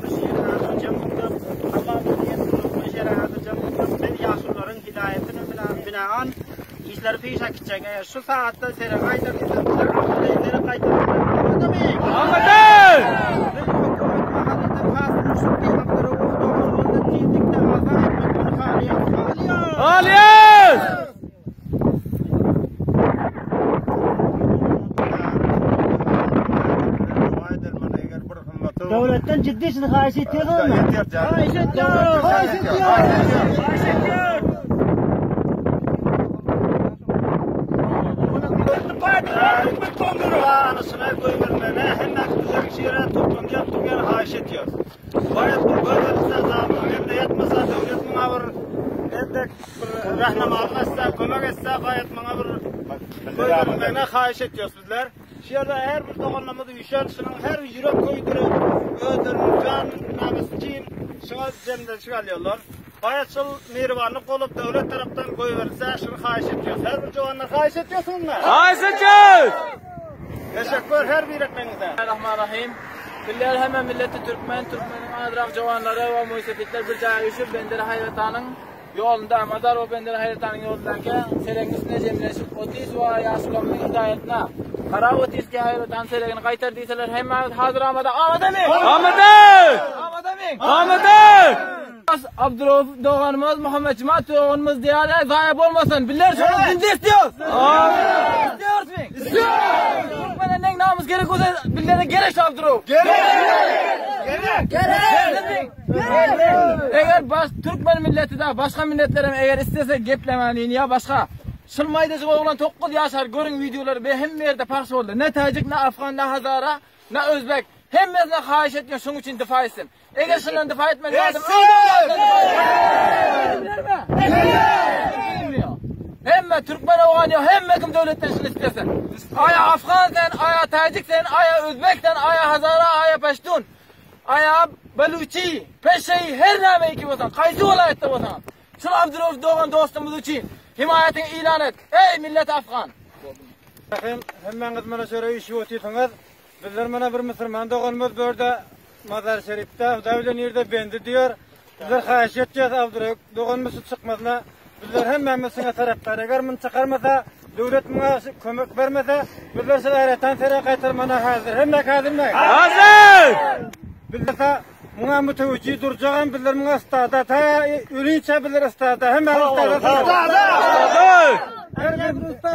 bir şeýle hazir jem bolduk. Hammamyz diýen bir şeýle hazir jem bolduk. Biz ýaşulularyň hidaýatyna binaan işleri peş äkitjek. Eger şu sagatda sere gaýtar diýse, bizler amady sere gaýtarmaga amadamy? Amady! Biz hökümet mahallydan has muşrik Abdurauf doganlygynda tizlikde azat etmeklerini halaýarys. Halaýarys! Halaýarys! Döwletden ciddi şuny haýyş etýärmi? Haýyş etýär! Haýyş etýär! Haýyş etýär! Anysyna goýbermene hemme düzek şire toplanýan durýan haýyş etýär. Baýat bu goýberilse zamyň elde ýatmasa döwlet muňa bir endek bir rahnamalyk etse, kömek etse gaýat muňa bir goýberilmegine haýyş etýäris bizler. Şu ýerde her bir doganlarymyz üýşen, şunuň her ýürek köýdürip, özleriniň jan namysy üçin şuňa jemlenşik alýarlar. Baýat şol mihribanlyk bolup döwlet tarapdan goýberilse şuny haýyş etýäris. Her bir jowandan haýyş etýärsiňizmi? Haýyş etýäris! Teşekkür her birekleňize. Rahmanirrahim. Bizler hemme milleti türkmen, türkmeniň azrak jowanlary we muýsefitler bir jaýa üýşüp Benderi Haýratanyň ýolunda, Mazar we Benderi Haýratanyň ýolundaky selegiň üstünde jemleşip otyrys we ýaşulamyzyň hidaýatyna garap otyrys ki Haýratan selegini gaýtar diýseler hemmämiz hazir amada amadamy? Amada! Amadamy? Amada! Abdurauf doganymyz Muhammet Jumat doganymyz diýýärler zaýa bolmasyn. Bizler şony zinde istiyoruz. İstiyoruz mi? İstiyoruz. Türkmene neň namys gerek bolsa bizlere gerek şu Abdurauf. Gerek. Gerek. Gerek. Eger baş türkmen milleti de başga milletler hem eger istese geplemäni ýa başga Şul maýdajyk oglan 9 ýaşar görüň wideolary be hemme ýerde pahş boldy. Ne täjik, ne afgan, ne hazara, ne özbek. Hemmesine haýyş etýän şuň üçin difa etsin. Eger şundan difa etmez adam Hemme türkmen owgan ýok, hemme kim döwletden şuny istesin. Aýa afgan sen, aýa täjik sen, aýa özbek sen, aýa hazara, aýa peştun, aýa beluçi, peşeýi her näme ki bolsaň, haýsy welaýatda bolsaň. Şul Abdurauf dogan dostumyz üçin himaýatyňy ilan et. Eý millet afgan. Rahim, hemmäňiz mana şöyle üýşüp otyrsyňyz. Bizler mana bir musulman doganymyz bu ýerde Mazar Şerifde, Hudaý bilen ýerde bendi diýär. Bizler haýyş etýäs Abdurauf doganymyz şu çykmasyna. Bizler hemmämiz şuňa tarapdar. Eger muny çykarmasa, döwlet muňa kömek bermese, bizler şu gaýratdan sere gaýtarmana hazir. Hemme hazirmi? Hazir! Bizler muňa mütewejji durjagam bizler muňa stada ta ölinçä bizler stada hemmämiz stada. Stada! Her bir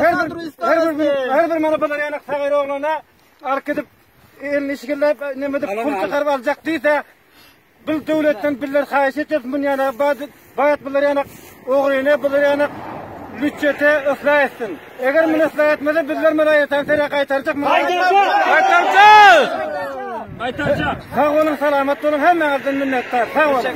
her bir her bir her bir mana bular ýanak sagyr oglana ark edip elini işgirläp neme edip pul çykaryp aljak diýse bil döwletden bizler haýyş etýäs mun ýana bayat bular ýanak ogryny bular ýanak lütçete yslah etsin. Eger muny yslah etmese bizler muny aýatan sere gaýtarjak. Gaýtarjak! Gaýtarjak. Sag boluň, salamat boluň, hemmäňizden minnetdar. Sag boluň.